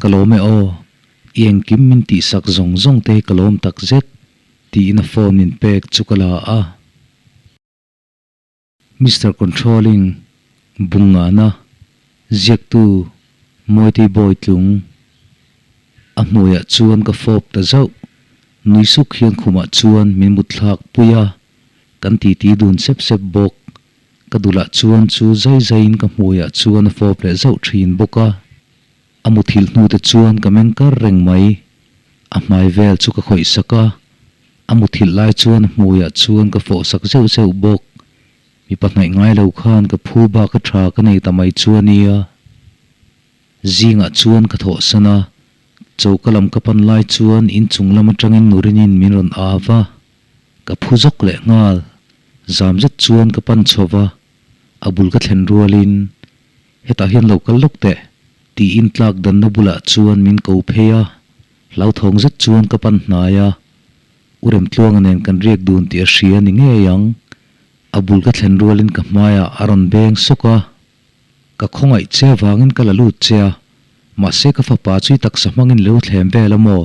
Ka lawm e aw, i engkim min tihsak zawng zawng te hi ka lawm takzet, tiin a phone min pek chu ka la a. Mister Controlling, Bungngana, ziaktu Mawitei Bawitlung, a hmuiah chuan ka fawp ta zauh. Nui suk hian khumah chuan min mutthlak pui a, kan titi dun sep sep bawk. Ka dulah chuan chu zai zaiin ka hmuiah chuan a fawp leh zauh thin bawk a. A muthilh hnu te chuan ka meng kar reng mai. A hmai vel chu ka khawih sak a, a muthilh lai chuan a hmuiah chuan ka fawh sak zeuh zeuh bawk. Mipa hnaih ngai lo khan ka phu bak a tha ka nei ta mai chu a nia. Zingah chuan ka thawhsan a, choka lam ka pan lai chuan inchung lam atangin Nurinin min rawn au va, ka phu zawk leh nghal. Zam zet chuan ka pan chho va, a bul ka thlen rualin, Hetah hian lo kal lawk teh, tiin tlak danna bulah chuan min ko phei a, hlauthawng zet chuan ka pan hnai a, U Remtluanga nen kan riak dun tih a hria ni ngei ang. A bul ka thlen rualin ka hmaiah a rawn beng sawk a, Ka khawngaih che avangin ka la lut che a, mahse ka fapa chu i taksa hmangin lo thlem vel a maw?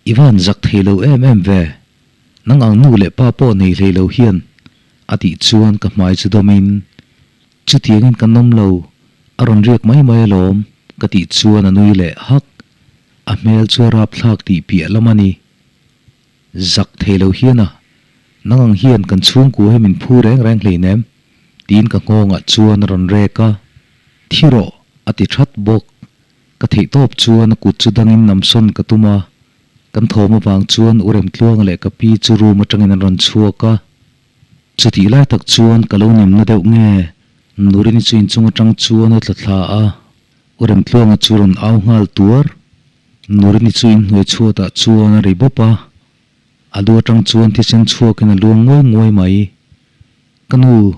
I va han zak thei lo em em ve, nang ang nu leh pa pawh nei hlei lo hian, a tih chuan ka hmai chu dawmin, Chutiangin ka nawm lo, a rawn riak mai mai alawm, ka tih chuan a nui leh hak. A hmel chu a rapthlak tih piah lam a ni. Zak thei lo hian a, nang ang hian kan chhungkua hi min phu reng reng hleinem, tiin ka nghawngah chuan a rawn rek a. Thi rawh, a ti that bawk. Ka theih tawp chuan a kut chu dangin namsawn ka tum a. Kan thawm avang chuan U Remtluanga leh ka pi chu room atangin an rawn chhuak a. Chutih lai tak chuan ka lo nemna deuh nge? Nurini chu inchung atang chuan a tla thla a, U Remtluanga chu rawn au nghal tuar. Nurini chu inhnuai chhuatah chuan a ri bawp a, a lu atang chuan thisen chhuakin a luang nguai nguai mai. Ka nu,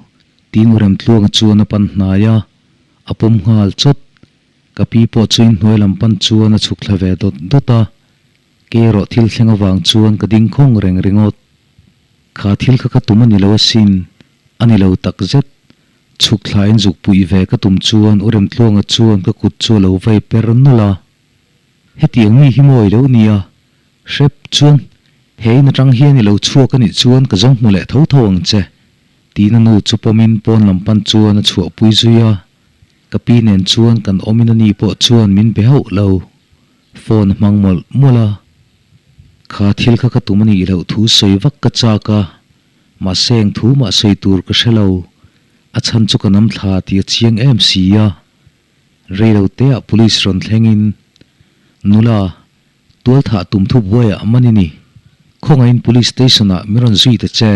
tiin U Remtluanga chuan a pan hnai a, a pawm nghal chawt. Ka pi pawh chu inhnuai lam pan chuan a chhuk thla ve dawt dawt a, kei erawh thil thleng avang chuan ka ding khawng reng ringawt. Kha thil kha ka tum a ni lo asin, a ni lo tak zet. Chhuk thlain zuk puih ve ka tum chuan U Remtluanga chuan ka kut chu a lo vai per nawlh a. Hetiang mi hi mawi lo nia, hrep chuan he in atang hian i lo chhuak a nih chuan ka zawng hmu leh tho tho ang che, tiin a nu chu pawmin pawn lam pan chuan a chhuahpui zui a. Ka pi nen chuan kan awmin a ni pawh chuan min be hauh lo. Phone a hmang mawlh mawlh a, kha thil kha ka tum a nih loh thu sawi vak ka chak a, mahse eng thu mah sawi tur ka hre lo, a chhan chu ka nam thla tih a chiang em si a, rei lo te ah police rawn thleng in, Nula, tual thah tum thu buai ah man i ni, khawngaihin police station ah min rawn zui ta che,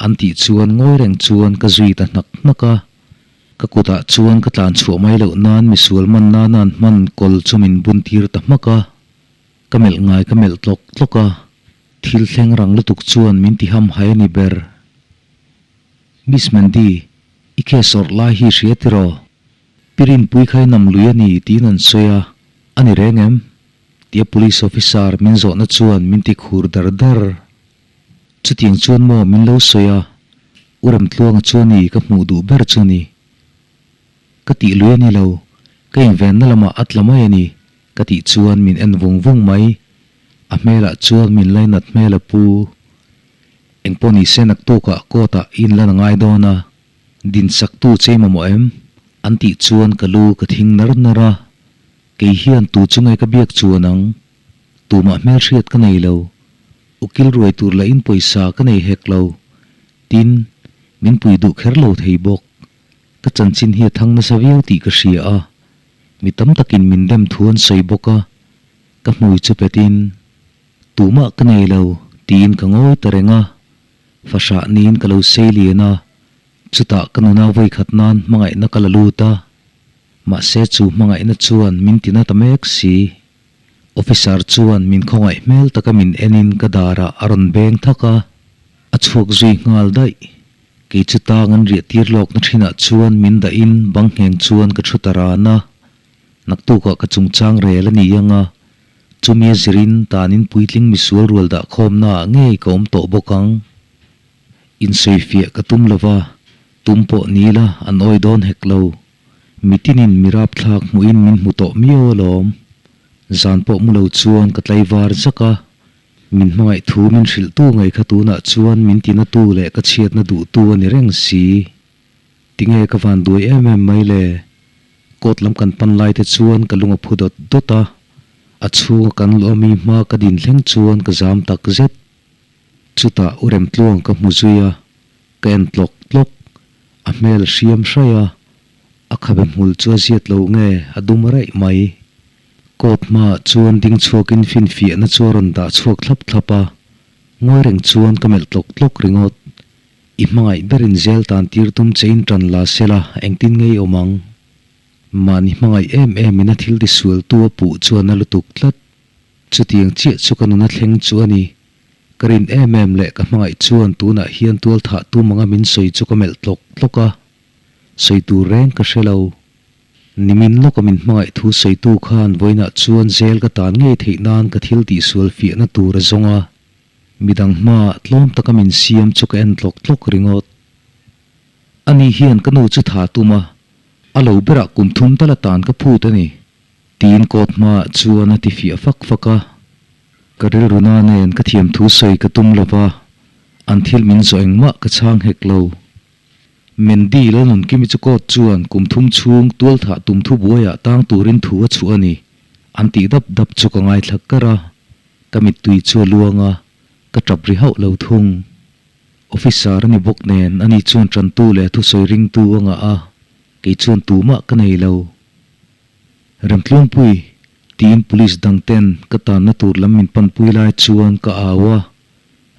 an tih chuan ngawi reng chuan ka zui ta hnak hnak a. Ka kutah chuan ka tlan chhuah mai loh nan misual man nana an hman kawl chu min bun tir ta hmak a, ka melh ngai ka melh tlawk tlawk a, thil thleng rang lutuk chuan min ti ham hai a ni ber. Miss Mandy, i case awrh lai hi hria tiraw? Pi Rinpui kha i nam lui a ni tiin an sawi a, a ni reng em? Tia police officer min zawhna chuan min ti khur dar dar. Chutiang chuan maw min lo sawi a, U Remtluanga chu ni ka hmuh duh ber chu ni. Ka tih lui a ni lo, ka invenna lamah a tla mai a ni, ka tih chuan min en vung vung mai. A hmelah chuan min lainat hmel a pu. Engpawh ni se naktukah court ah i inlan a ngai dawn a, dinsaktu che i mamawh em? An tih chuan ka lu ka thing nar nar a, kei hian tu chu nge ka biak chuan ang? Tumah hmelhriat ka nei lo. Ukil ruai tur lahin pawisa ka nei hek lo. Tin, min pui duh kher lo thei bawk. Ka chanchin hi a thang nasa viau tih ka hria a, mi tam takin min dem thu an sawi bawk a, ka hmui chu petin, Tumah ka nei lo, tiin ka ngawi ta reng a. Fahrah niin ka lo sei lian a, chutah ka nuna vawikhat nan hmangaihna ka la lut a, mahse chu hmangaihna chuan min tina ta mek si. Officer chuan min khawngaih hmel taka min enin ka darah a rawn beng thak a, a chhuak zui nghal daih. Kei chu tang an riah tir lawkna thinah chuan min dahin bang ngheng chuan ka thu ta ran a, naktukah ka chungchang rel a ni ang a, chumi a zirin tanin puitling misual rual dah khawmnaah ngei ka awm tawh bawk ang. Insawifiah ka tum lova, tum pawh ni la an awi dawn hek lo. Mitinin mi rapthlak hmuhin min hmu tawh miau alawm. Zan pawh mu lo chuan ka tlaivar zak a, min hmangaih thu min hrilh tu ngei kha tunah chuan min tina tu leh ka chhiatna duh tu a ni reng si. Tinge ka van duai em em mai le? Court lam kan pan lai te chuan ka lung a phu dawt dawt a, a chhunga kan luh ami hma ka din thleng chuan ka zam tak zet. Chutah u Remtluang ka hmu zui a, ka en tlawk tlawk, a hmel a hriam hraih a, a khabe hmul chu a ziat lo nge a dum raih mai. Court hmaah chuan ding chhuakin finfiahna chu a rawn dah chhuak thlap thlap a, ngawi reng chuan ka melh tlawk tlawk ringawt. I hmangaih berin zel tan tir tum che in tan la sela engtin nge i awm ang? Mahni hmangaih em em in a thil tisual tu a puh chuan a lutuk tlat. Chutiang chiah chu ka nuna thleng chu a ni. Ka rin em em leh ka hmangaih chuan tunah hian tual thah tum anga min sawi chu ka melh tlawk tlawk a. Sawi tur reng ka hre lo. Nimin lawka min hmangaih thu sawitu khan vawiinah chuan zel ka tan ngei theih nan ka thil tihsual fiahna tur a zawng a. Midang hmaah tlawm taka min siam chu ka en tlawk tlawk ringawt. Ani hian ka nu chu tha tum a, a lo berah kum thum tal atan ka phut a ni. Tiin court hmaah chuan a ti fiah fak fak a. Ka rilru na nen ka thiam thu sawi ka tum lo va, an thil min zawh engmah ka chhang hek lo. Mandy Lalnunkimi chu court chuan kum thum chhung tual thah tum thu buaiah tang turin thu a chhuah a ni, an tih dap dap chu ka ngaithla kar a. Ka mittui chu a luang a, ka tap ri hauh lo thung. Officer a ni bawk nen ani chuan tantu leh thusawi ringtu a ngah a, kei chuan tumah ka nei lo. Remtluangpui, tiin police dang ten ka tanna tur lam min panpui lai chuan ka au a,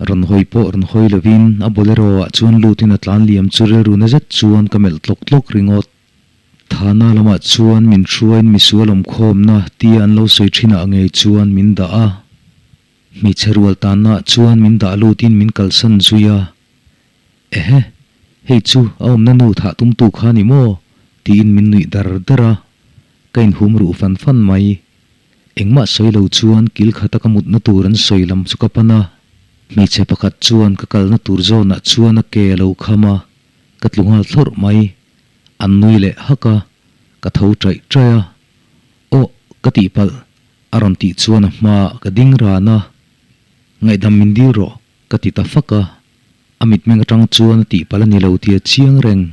rawn hawi pawh rawn hawi lovin a bolero ah chuan lutin a tlan liam chu rilru na zet chuan ka melh tlawk tlawk ringawt. Thana lamah chuan min hruaiin misual awmkhawmna tia an lo sawi thinah ngei chuan min dah a. Hmeichhe rual tannaah chuan min dah lutin min kalsan zui a. Ehe, hei chu a awmna nu thah tumtu kha ni maw? tiin min nuih dar dar a. Ka inhum ruh fan fan mai. Engmah sawi lo chuan kil khata ka mutna tur an sawi lam chu ka pan a. Hmeichhe pakhat chuan ka kalna tur zawnah chuan a ke a lo kham a, ka tlu nghal thlawrh mai. An nui leh hak a, ka tho chaih chaih a. Aw, ka tihpalh, a rawn tih chuan a hmaah ka ding ran a. Ngaihdam min dil rawh, ka ti ta fak a. A mitmeng atang chuan a tihpalh a ni lo tih a chiang reng.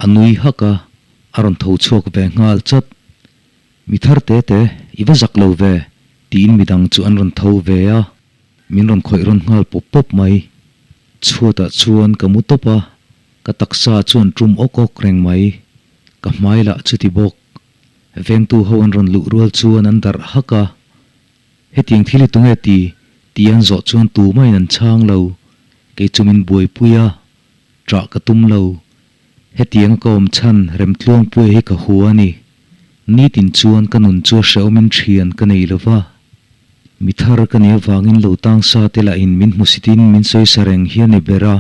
A nui hak a, a rawn tho chhuak ve nghal chat. Mi thar te te, i va zak lo ve, tiin midang chu an rawn tho ve a. Min rawn khawih rawn nghal pawp pawp mai. Chhuatah chuan ka mu tawp a. Ka taksa chuan tum awk awk reng mai. Ka hmai lah chuti bawk. Vengtu ho an rawn luh rual chuan an darh hak a. Hetiang thil hi tunge ti? tih an zawh chuan tumah in an chhang lo. Kei chu min buaipui a, ṭah ka tum lo. Hetiang a ka awm chhan Remtluangpuia hi ka hua a ni. Nitin chuan ka nun chu a hrehawmin ṭhian ka nei lo va. Mi thar ka nih avangin lo tang sa te lahin min hmusitin min sawisa reng hi a ni ber a.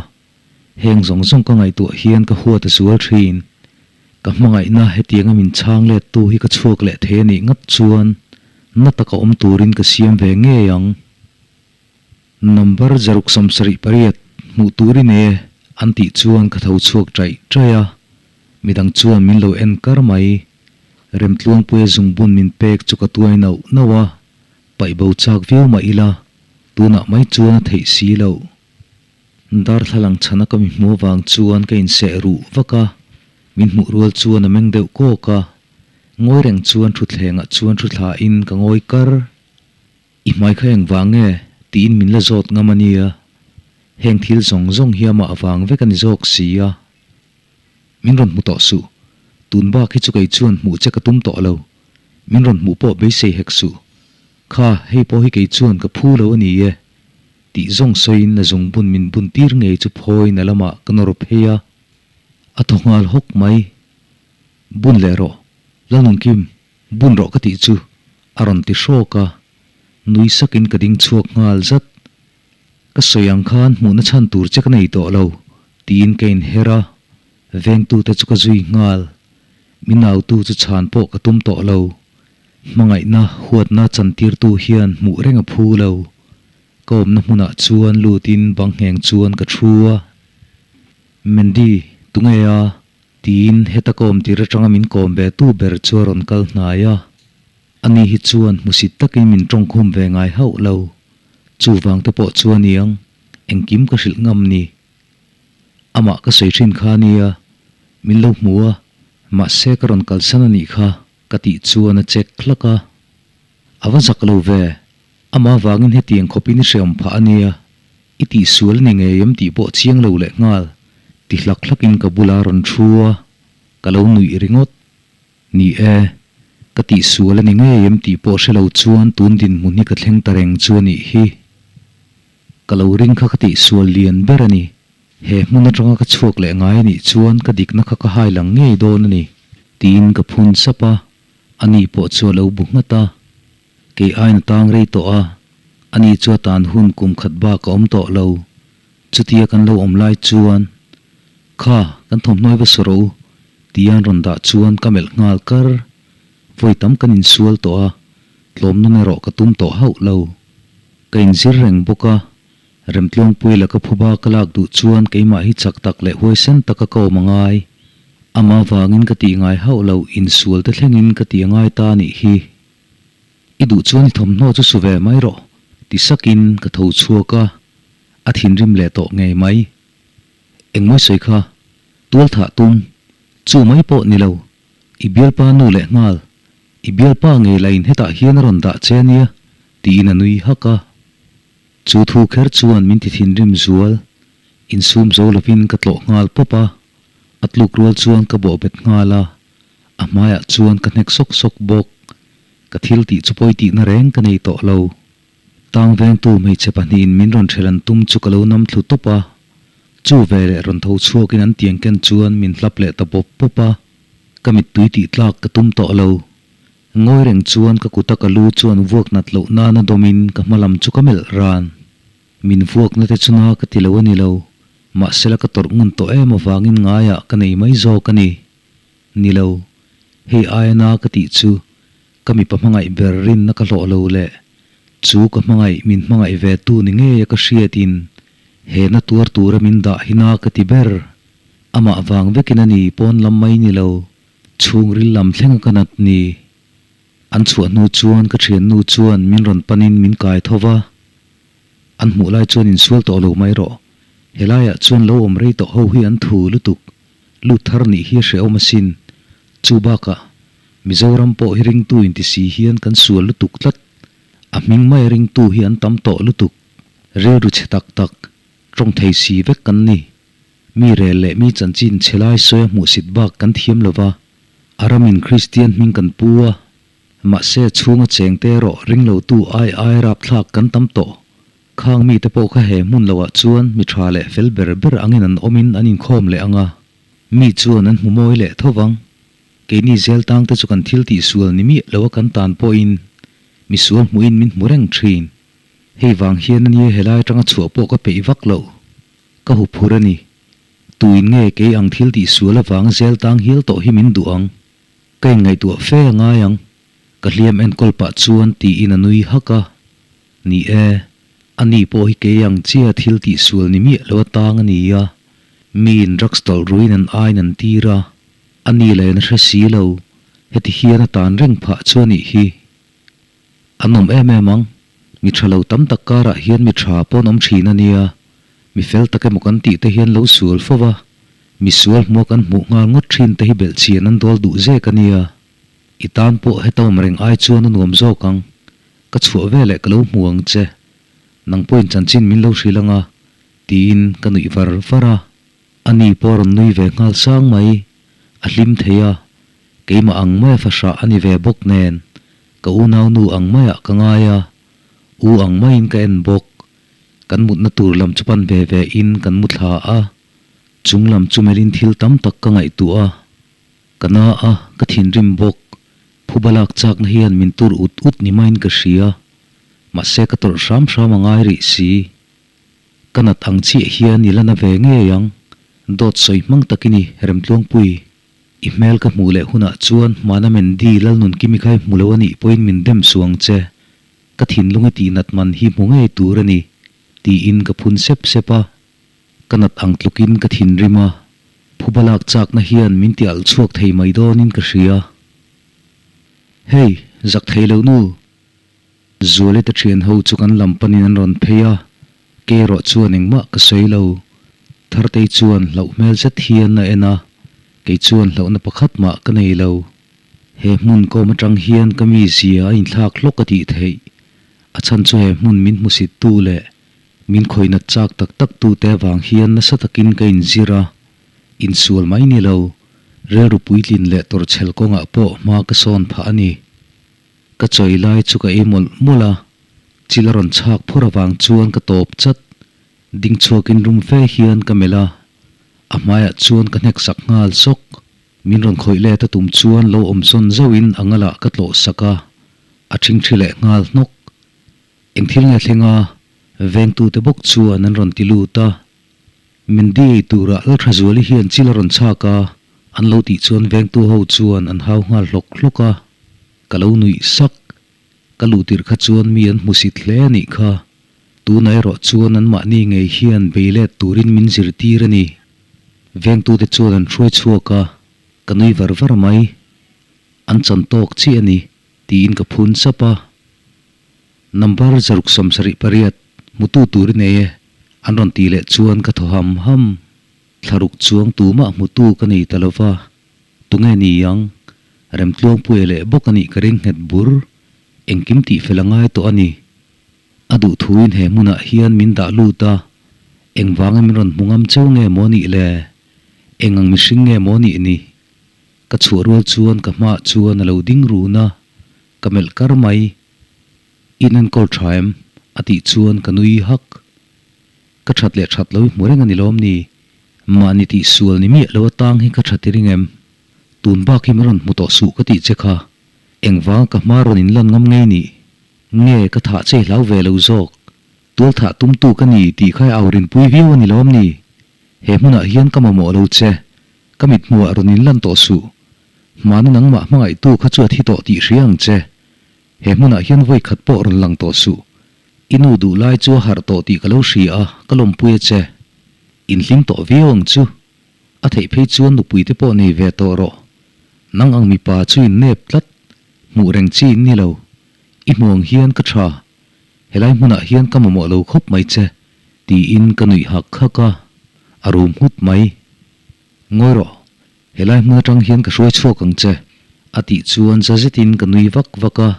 Heng zawng zawng ka ngaihtuah hian ka huat a zual thin. Ka hmangaihna hetianga min chhang let tu hi ka chhuak leh thei a nih ngat chuan na taka awm turin ka siam ve ngei ang. Number 678 hmuh tur i nei e an tih chuan ka tho chhuak chaih chaih a, midang chuan min lo en kar mai. Remtluangpuia zungbun min pek chu ka tuai nauh nauh a, paih bo chak viau mah ila tunah mai chuan a theih si loh. Darthlalang chhana ka mi hmu avang chuan ka inseh ruh vak a, min hmuh rual chuan a meng deuh kawk a. Ngawi reng chuan thutthlengah chuan thu thlain ka ngawi kar. I hmai kha engvang nge? tiin min la zawt ngam a nia. Heng thil zawng zawng hi amah avang vek a ni zawk si a. Min rawn hmu tawh suh. Tun bak hi chu kei chuan hmuh che ka tum tawh lo. Min rawn hmuh pawh beisei hek suh. Kha, hei pawh hi kei chuan ka phu lo a ni e. Tih zawng sawiin a zungbun min bun tir ngei chu phawiin a lamah ka nawr phei a, a thaw nghal hawk mai. Bun leh rawh, Lalnunkim, bun rawh ka tih chu a rawn ti hrawk a, nui sakin ka ding chhuak nghal zat. Ka sawi ang khan hmuhna chhan tur che ka nei tawh lo, tiin ka inher a, vengtute chu ka zui nghal. Min autu chu chhan pawh ka tum tawh lo. Hmangaihna huatna chantirtu hian hmuh reng a phu lo. Ka awmna hmunah chuan lutin bang ngheng chuan ka thu a. Mandy, tunge a? tiin heta ka awm tir atanga min kawm ve tu ber chu a rawn kal hnai a. Ani hi chuan hmusit takin min tawngkhum ve ngai hauh lo. Chuvang te pawh chu aniang, engkim ka hrilh ngam ni. Amah ka sawi thin kha ania, min lo hmu a, mahse ka rawn kalsan anih kha ka tih chuan a check hlak a. A va zak lo ve, amah vangin hetiang khawpin i hreawm phah ania, i tihsual ni ngei em tih pawh chiang lo leh nghal, ti hlak hlakin ka bula rawn thu a, ka lo nuih ringawt. Ni e, ka tihsual a ni ngei em tih pawh hre lo chuan tun dinhmun hi ka thleng ta reng chu a nih hi. Ka lo ring kha ka tihsual lian ber a ni. He hmun atanga ka chhuak leh ngai a nih chuan ka dikna kha ka hai lang ngei dawn a ni, tiin ka phun sap a, ani pawh chu a lo bu nghat a. Kei ain a tang rei tawh a, ani chu a tan hun kum khat bak a awm tawh lo. Chutia kan lo awm lai chuan, Kha, kan thawmhnawi va saw rawh u, tia an rawn dah chuan ka melh nghal kar. Vawi tam kan insual tawh a, tlawm nawn erawh ka tum tawh hauh lo. Ka inzir reng bawk a, Remtluangpui laka phuba ka lak duh chuan keimah hi chak tak leh huaisen taka ka awm a ngai. Amah vangin ka tih ngai hauh lo, insual te thlengin ka tih a ngai ta anih hi. I duh chuan i thawmhnaw chu su ve mai rawh, ti sakin ka tho chhuak a, a thinrim leh tawh ngei mai. Engmawi sawi kha, tual thah tum, chu mai pawh ni lo, i bialpa nu leh nghal, i bialpa ngei la in hetah hian a rawn dah che ania, tiin a nui hak a. Chu thu kher chuan min ti thinrim zual, insum zo lovin ka tlawh nghal pawp a, a tluk rual chuan ka bawh bet nghal a, a hmaiah chuan ka hnek sawk sawk bawk. Ka thil tih chu pawi tihna reng ka nei tawh lo. Tang vengtu hmeichhe pahnihin min rawn ṭhel an tum chu ka lo nam thlu tawp a, chu veleh rawn tho chhuakin an tiang ken chuan min hlap leh ta pawp pawp a, ka mittui tih tlak ka tum tawh lo. Ngawi reng chuan ka kuta ka lu chuan vuak nat loh nana dawmin ka hma lam chu ka melh ran. Min vuakna te chu na ka ti lo a ni lo, mahsela ka tawrh ngun tawh em avangin ngaiah ka nei mai zawk a ni. Ni lo, hei aia na ka tih chu ka mipa hmangaih ber rinna ka hlawh lo leh chu ka hmangaih min hmangaih ve tu ni ngeia ka hriatin he na tuar tura min dah hi na ka ti ber. Amah vang vekin a ni pawn lam mai ni lo, chhungril lam thlenga ka nat ni. An chhuah hnu chuan ka thiannu chuan min rawn panin min kai tho va, an hmuh lai chuan insual tawh lo mai rawh, helaiah chuan lo awm rei tawh ho hi an thu lutuk, lut thar nih hi a hrehawm asin, chu bakah Mizoram pawh hi ringtu inti si hian kan sual lutuk tlat, a hming maia ringtu hi an tam tawh lutuk, rilru chhe tak tak, tawng thei si vek kan ni. Mi rel leh mi chanchin chhe lai sawi a hmuhsit bak kan thiam lo va, a ramin Kristian hming kan pu a, mahse chhunga chengte erawh ringlotu ai ai rapthlak kan tam tawh. Khang mite pawh kha he hmun loah chuan mi tha leh fel ber ber angin an awmin an inkhawm leh ang a, mi chuan an hmu mawi leh tho vang. Keini zel tangte chu kan thil tihsual ni miah lo a kan tan pawhin misual hmuhin min hmu reng thin. Hei vang hian ania helai atanga chhuah pawh ka peih vak loh. Ka hu phur a ni. Tuin nge kei ang thil tihsual avang zel tang hial tawh hi min duh ang? Ka inngaihtuah fe a ngai ang. Ka hliam enkawl pah chuan tiin a nui hak a. Ni e, ani pawh hi kei ang chia thil tihsual ni miah lo atang a ni a. Miin drugs tawlh ruin an ain an tir a. Ani leh na hre si lo, heti hian a tan reng phah chu a nih hi. An awm em em ang, mi tha lo tam tak karah hian mi tha pawh an awm thin a nia, mi fel tak emaw kan tih te hian lo sual fo va, mi sual hmua kan hmuh nghal ngawt thin te hi belhchian an dawl duh zek a nia. I tan pawh heta awm reng ai chuan a nuam zawk ang, ka chhuah veleh ka lo hmu ang che, nang pawhin chanchin min lo hrilh ang a, tiin ka nuih var var a. Ani pawh a rawn nui ve nghal sang mai, a hlim thei a, keimah ang maia fahrah a ni ve bawk nen, ka unaunu ang maiah ka ngai a, u ang maiin ka en bawk. Kan mutna tur lam chu pan ve ve in kan mu thla a, chung lam chu melhin thil tam tak ka ngaihtuah a, ka na a, ka thinrim bawk, phuba lak chakna hian min tur ut ut ni maiin ka hria, mahse ka tawrh hram hram a ngai rih si. Ka nat ang chiah hian i la na ve ngei ang, dawt sawi hmang takin i Remtluangpui. I hmel ka hmuh leh hunah chuan hmana Mandy Lalnunkimi kha i hmu lo a nih pawhin min dem suh ang che. Ka thinlung i tih nat man hi hmu ngei tur a ni, tiin ka phun sep sep a. Ka nat ang tlukin ka thinrim a, phuba lak chakna hian min ti alh chhuak thei mai dawnin ka hria. Hey! Zak thei lo nu! Zuali te thian ho chu kan lam panin an rawn phei a, kei erawh chuan engmah ka sawi lo. Thartei chuan hlauh hmel zet hian a en a, kei chuan hlauhna pakhat mah ka nei lo. He hmun kawm atang hian ka mi zia a inthlak hlawk a tih theih. A chhan chu he hmun min hmusit tu leh min khawihnat chak tak tak tu te avang hian nasa takin ka inzir a, insual mai ni lo, rilru puitlin leh tawrhchhel kawngah pawh hma ka sawn phah a ni. Ka chawi lai chu ka ei mawlh mawlh a, chil a rawn chhak phur avang chuan ka tawp chat. Ding chhuakin rum fe hian ka melh a, a hmaiah chuan ka hnek sak nghal sawk. Min rawn khawih let a tum chuan lo awm sawn zauhin a ngalah ka tlawh sak a, a ṭhingṭhi leh nghal hnawk. Eng thil nge thleng a? Vengtute bawk chuan an rawn ti lut a. Mindy ei turah Lalthazuali hian chil a rawn chhak a, an lo tih chuan vengtu ho chuan an hau nghal hlawk hlawk a. Ka lo nuih sak. Ka luh tirh kha chuan mi an hmusit hle a nih kha. Tunah erawh chuan anmahni ngei hian bei let turin min zirtir a ni. Vengtute chuan an hruai chhuak a, ka nui var var mai. An chan tawk chiah a ni, tiin ka phun sap a. Number 678 hmutu tur i nei e, an rawn tih leh chuan ka thaw ham ham. Thlaruk chuang tumah hmutu ka nei ta lo va, tunge ni ang? Remtluangpuia leh bawk a nih ka ring nghet bur, engkim tihfel a ngai tawh a ni. A duhthuin he hmunah hian min dah lut a, engvanga min rawn hmu ngam cheu nge maw nih le? Eng ang mihring nge maw nih ni? Ka chhuah rual chuan ka hmaah chuan a lo ding run a, ka melh kar mai. In enkawl tha em? a tih chuan ka nui hak. Ka that leh that lo i hmu reng a ni lawm ni? Mahni tih sual ni miah lo atang hi ka that i ring em? Tun bak hi min rawn hmu tawh suh ka tih che kha. Engvanga ka hma rawn inlan ngam ngei nih? Nge ka thah che i hlau ve lo zawk? Tual thah tumtu ka ni tih kha i au rinpui viau a ni lawm ni? He hmunah hian ka mamawh lo che. Ka mithmuhah rawn inlan tawh suh. Hmana nangmah hmangaihtu kha chu a thi tawh tih hria ang che. He hmunah hian vawi khat pawh rawn lang tawh suh. I nu duh lai chu a harh tawh tih ka lo hria a, ka lawmpui a che. Inhlim tawh viau ang chu. A theih phei chuan nupui te pawh nei ve tawh rawh. Nang ang mipa chu in nep tlat. Hmuh reng chi in ni lo. I hmu ang hian ka tha. Helai hmunah hian ka mamawh lo khawp mai che, tiin ka nuih hak hak a, a rum nghut mai. Ngawi rawh, helai hmun atang hian ka hruai chhuak ang che, a tih chuan za zetin ka nui vak vak a.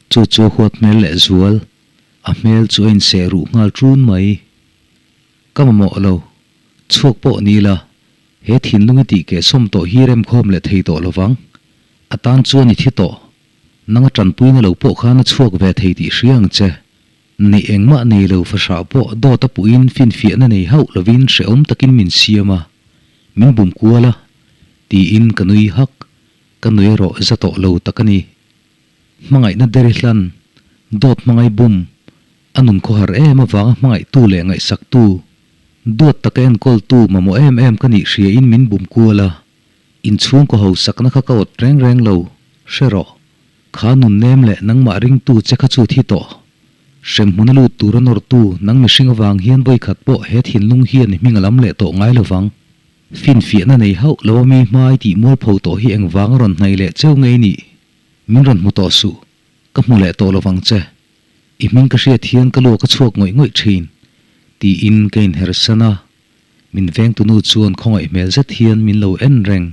Chu chu a huat hmel leh zual, a hmel chu a inseh ruh nghal ṭun mai. Ka mamawh lo, chhuak pawh ni la, he thinlung i tih kehsawm tawh hi remkhawm leh thei tawh lovang. A tan chuan i thi tawh, Nang a tanpuina lo pawh khan a chhuak ve thei tih hria ang che. Neih engmah nei lo fahrah pawh dawt a puhin finfiahna nei hauh lovin hrehawm takin min siam a, min bum kual a, tiin ka nui hak, ka nui erawh za tawh lo tak a ni. Hmangaihna deri hlan, dawt hmangai bum, a nun khawhar em avanga hmangaihtu leh ngaihsaktu, duat taka enkawltu mamawh em em ka nih hriain min bum kual a, Inchhungkaw hausakna kha ka awt reng reng lo, hre rawh. Kha nunnem leh nangmah ringtu che kha chu thi tawh. Hremhmun a lut tur a nawrtu nang mihring avang hian vawikhat pawh he thinlung hian i hming a lam leh tawh ngai lovang. Finfiahna nei hauh lo a mi hmai tih mualpho tawh hi engvang a rawn hnai leh cheu ngei nih? Min rawn hmu tawh suh. Ka hmu leh tawh lovang che. I hming ka hriat hian ka luak a chhuak ngawih ngawih thin. Tiin ka inhersan a. Min vengtunu chuan khawngaih hmel zet hian min lo en reng.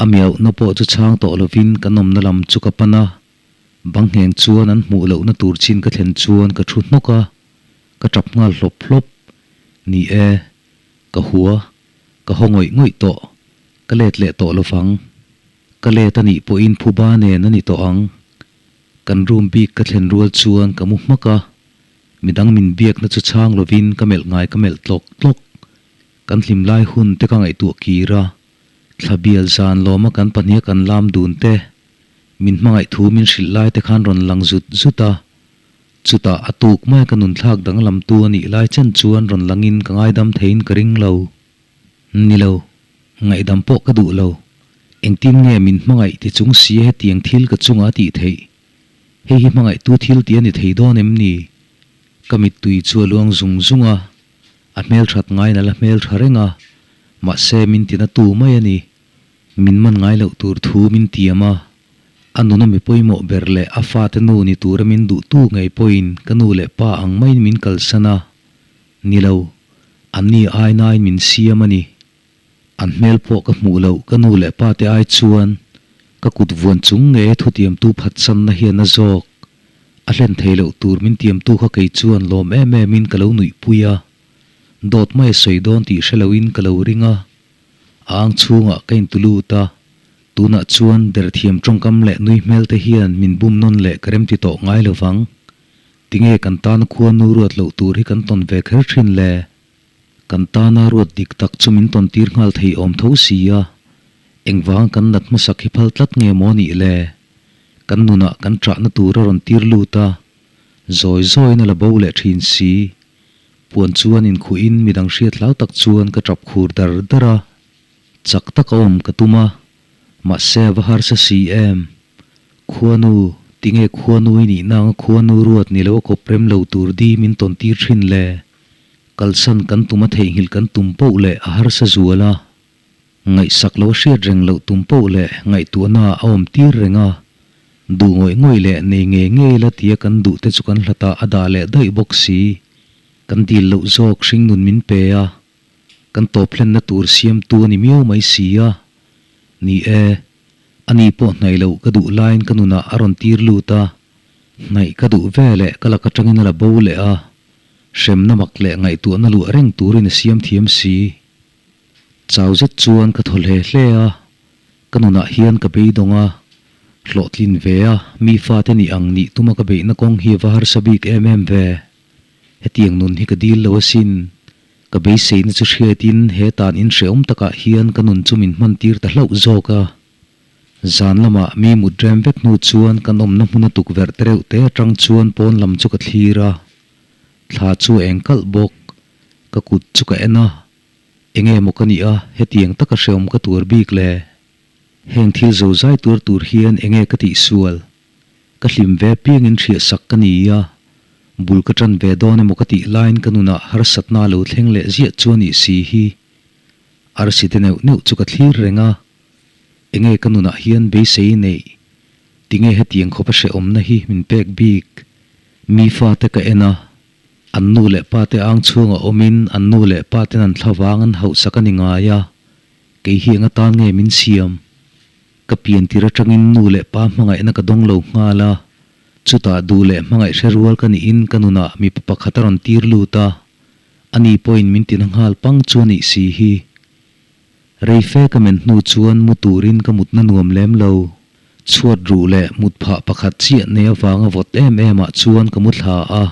A miauhna pawh chu chhang tawh lovin kan awmna lam chu ka pan a, bang ngheng chuan an hmuh lohna tur chin ka thlen chuan ka thu hnawk a, ka tap nghal hlawp hlawp. Ni e, ka hua, ka haw ngawih ngawih tawh, ka let leh tawh lovang. Ka let a nih pawhin phuba nen a ni tawh ang. Kan room bik ka thlen rual chuan ka mu hmak a, Midang min biakna chu chhang lovin ka melh ngai ka melh tlawk tlawk. Kan hlim lai hun te ka ngaihtuah kir a, thla bial zan lawma kan pahniha kan lam dun te, min hmangaih thu min hrilh lai te khan rawn lang zut zut a. Chutah a tuk mai ka nunthlak danglamtu a nih lai chen chuan rawn langin ka ngaidam theiin ka ring lo. Ni lo, ngaihdam pawh ka duh lo. Engtin nge min hmangaih ti chung si hetiang thil ka chungah a tih theih? Hei hi hmangaihtu thil tih a ni thei dawn em ni? Ka mittui chu a luang zung zung a, a hmelthat ngaiin a la hmeltha reng a, mahse min tina tu mai a ni. Min man ngai loh tur thu min tiam a. A nuna mi pawimawh ber leh a fate nu ni tura min duhtu ngei pawhin ka nu leh pa ang maiin min kalsan a, ni lo, anni ainain min siam a ni. An hmel pawh ka hmuh loh ka nu leh pa te ai chuan ka kut vuan chung nge thutiamtu phatsanna hian a zawk. A hlen thei loh tur min tiamtu kha kei chuan lawm em em in ka lo nuihpui a, dawt mai a sawi dawn tih hre loin ka lo ring a, a ang chhungah ka intu lut a, tunah chuan derthiam tawngkam leh nui hmel te hian min bum nawn leh ka remti tawh ngai lo vang. Tinge kan tana khua nu ruat loh tur hi kan tawn ve kher thin le? Kan tana ruat dik tak chu min tawn tir nghal thei awm tho si a, engvang kan nat hmasak hi phal tlat nge maw nih le? Kan nunah kan ṭahna tur a rawn tir lut a, zawi zawiin a la bo leh ṭhin si. Puan chuan inkhuhin midang hriat hlau tak chuan ka ṭap khur dar dar a, chak tak a awm ka tum a, mahse a va harsa si em? Khuanu, tinge khuanu i nih nanga khuanu ruat ni lo a kawp rem lo tur di min tawn tir ṭhin le? Kalsan kan tum a theihnghilh kan tum poh leh a harsa zual a, ngaihsak lo a hriat reng loh tum poh leh ngaihtuahna a awm tir reng a, duh ngawih ngawih leh nei ngei ngei la tia kan duh te chu kan hlatah a dah leh daih bawk si. Kan dil loh zawk hringnun min pe a, kan tawp hlenna tur siamtu a ni miau mai si a. Ni e, ani pawh hnaih loh ka duh laiin ka nunah a rawn tir lut a, hnaih ka duh ve leh ka lak atangin a la bo leh a. Hremna mak leh ngaihtuahna luah reng turin a siam thiam si. Chau zet chuan ka thaw hle hle a, ka nunah hian ka beidawng a, hlawhtlin ve a, mi fate nih ang nih tuma ka beihna kawng hi a va harsa bik em em ve. Hetiang nun hi ka dil lo asin. Ka beiseina chu hriatin he tan inhrehawm takah hian ka nun chu min hman tir ta hlauh zawk a. Zan lamah mi mut rem vek hnu chuan kan awmna hmuna tukverh te reuh te atang chuan pawn lam chu ka thlir a. Thla chu a eng kalh bawk. Ka kut chu ka en a, enge maw ka nih a, hetiang taka hrehawm ka tuar bik le? Heng thil zo zai tuar tur hian enge ka tih sual? Ka hlim ve piangin hriah sak ka ni a, bul ka tan ve dawn emaw ka tih laiin ka nunah harsatna a lo thleng leh ziah chu a nih si hi. Arsi te neuh neuh chu ka thlir reng a, enge ka nunah hian beisei neih? Tinge hetiang khawpa hrehawmna hi min pek bik? Mi fate ka en a, an nu leh pate ang chhungah awmin an nu leh paten an thlavang an hauhsak a ni ngai a, kei hi eng atan nge min siam? Ka pian tir atangin nu leh pa hmangaihna ka dawng lo nghal a, chutah duh leh hmangaih hre rual ka nihin ka nunah mipa pakhat a rawn tir lut a, ani pawhin min tina nghal pang chu a nih si hi. Rei fe ka men hnu chuan mu turin ka mutna nuam lem lo. Chhuat ruh leh mut phah pakhat chiah nei avanga vawt em em ah chuan ka mu thla a,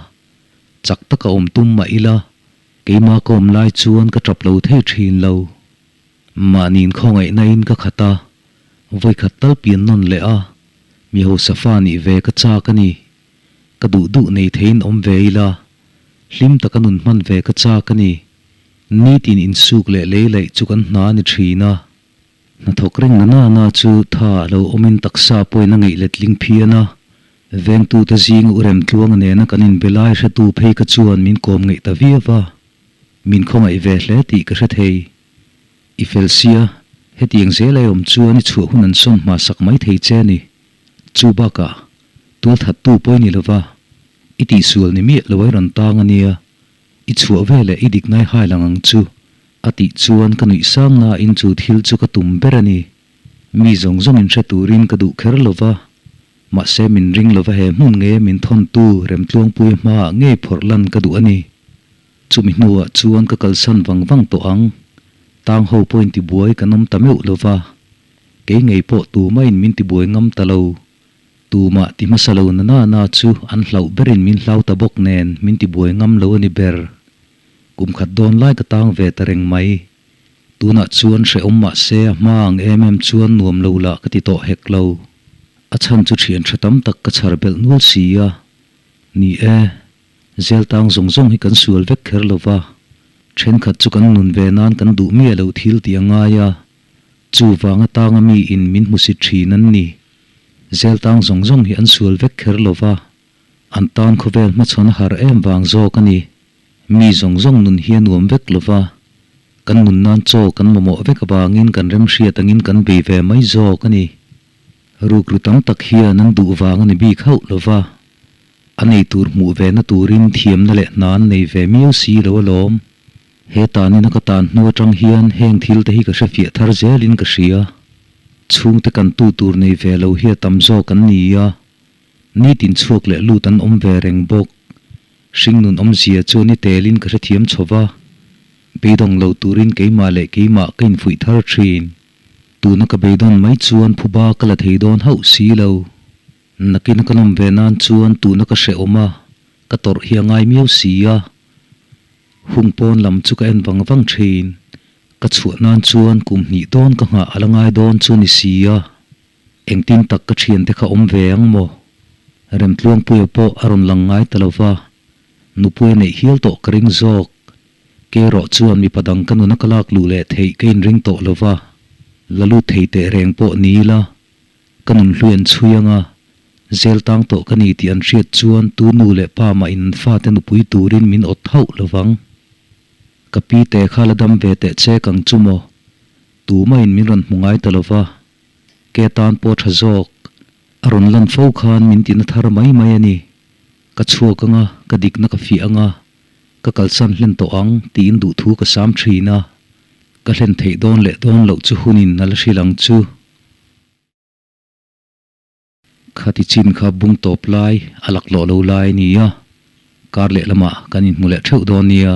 chak taka awm tum mah ila, keimah ka awm lai chuan ka tap lo thei thin lo. Mahniin khawngaihna in ka khat a, vawikhat tal pian nawn leh a, mi hausa fa nih ve ka chak a ni. Ka duh duh nei theiin awm ve ila, hlim taka nun hman ve ka chak a ni. Nitin insuk leh lei laih chu kan hna a ni thin a. Hnathawk reng na na na chu tha a lo awmin taksa pawhin a ngeih letling phian a, vengtute zing u Remtluanga nena kan inbe lai hretu phei kha chuan min kawm ngeih ta viau va, min khawngaih ve hle tih ka hre thei. I fel sia, hetiang zel ai awm chuan i chhuah hun an sawn hma sak mai thei che a ni. Chu bakah, tualthattu pawh i ni lova, i tihsual ni miah lo ai rawn tang a nia. I chhuah ve leh i dik ngai hai lang ang chu, a tih chuan ka nuih sang nain chu thil chu ka tum ber a ni. Mi zawng zawng in hre turin ka duh kher lo va, mahse min ring lova he hmun nge min thawntu Remtluangpuia hmaah ngei phawrh lan ka duh a ni. Chumi hnuah chuan ka kalsan vang vang tawh ang. Tang ho pawhin tibuai kan awm ta meuh lo va, kei ngei pawh tumahin min tibuai ngam ta lo. Tumah ti hmasa lo na na na chu an hlauh berin min hlau ta bawk nen min ti buai ngam lo a ni ber. Kum khat dawn lai ka tang ve ta reng mai. Tunah chuan hrehawm mah se a hma ang em em chuan nuam lo lah ka ti tawh hek lo. A chhan chu thian tha tam tak ka chhar belh nual si a. Ni e, zel tang zawng zawng hi kan sual vek kher lo va, thenkhat chu kan nun ve nan kan duh miah lo thil tih a ngai a, chuvang atanga mi in min hmusit thin an ni. Zel tang zawng zawng hi an sual vek kher lo va, an tan khawvel hmachhawn a har em vang zawk a ni. Mi zawng zawng nun hi a nuam vek lo va, kan nun nan chaw kan mamawh vek avangin kan remhriat angin kan bei ve mai zawk a ni. Rukru tam tak hian an duh vang a ni bik hauh lo va, a nei tur hmuh ve na turin thiamna leh hna an nei ve miau si lo alawm. He tanina ka tan hnu atang hian heng thil te hi ka hrefiah thar zelin ka hria. Chhungte kan tu tur nei ve lo hi a tam zawk an ni a, nitin chhuak leh lut an awm ve reng bawk. Hringnun awmzia chu ni telin ka hrethiam chho va, beidawng lo turin keimah leh keimah ka infuih thar thin. Tuna ka beidawn mai chuan phuba ka la thei dawn hauh si lo. Nakina ka nawm ve nan chuan tuna ka hrehawm a, ka tawrh hi a ngai miau si a. Hung pawn lam chu ka en vang vang thin. Ka chhuah nan chuan kum hnih dawn ka nghah a la ngai dawn chu ni si a. Engtin tak ka thiante kha awm ve ang maw? Remtluangpuia pawh a rawn lang ngai ta lo va, nupui a neih hial tawh ka ring zawk. Kerawh chuan mipa dang ka nuna ka lak luh leh theih ka inring tawh lo va, la lut thei teh reng pawh ni ila, ka nun hlui an chhui ang a, zel tang tawh ka ni tih an hriat chuan tu nu leh pa mah in an fate nupui turin min awt hauh lo vang. Ka pi te kha la dam ve teh che kang chu maw? Tumah in min rawn hmu ngai ta lo va, ke tan pawh tha zawk. A rawn lan fo khan min tina thar mai mai a ni. Ka chhuak ang a, ka dikna ka fiah ang a, ka kalsan hlen tawh ang tiin duhthu ka sam thin a, ka hlen theih dawn leh dawn loh chu hunin a la hrilh ang chu. Khati chin kha bung tawp lai a laklawh lo lai a ni a, kar lehlamah kan inhmu leh theuh dawn nia.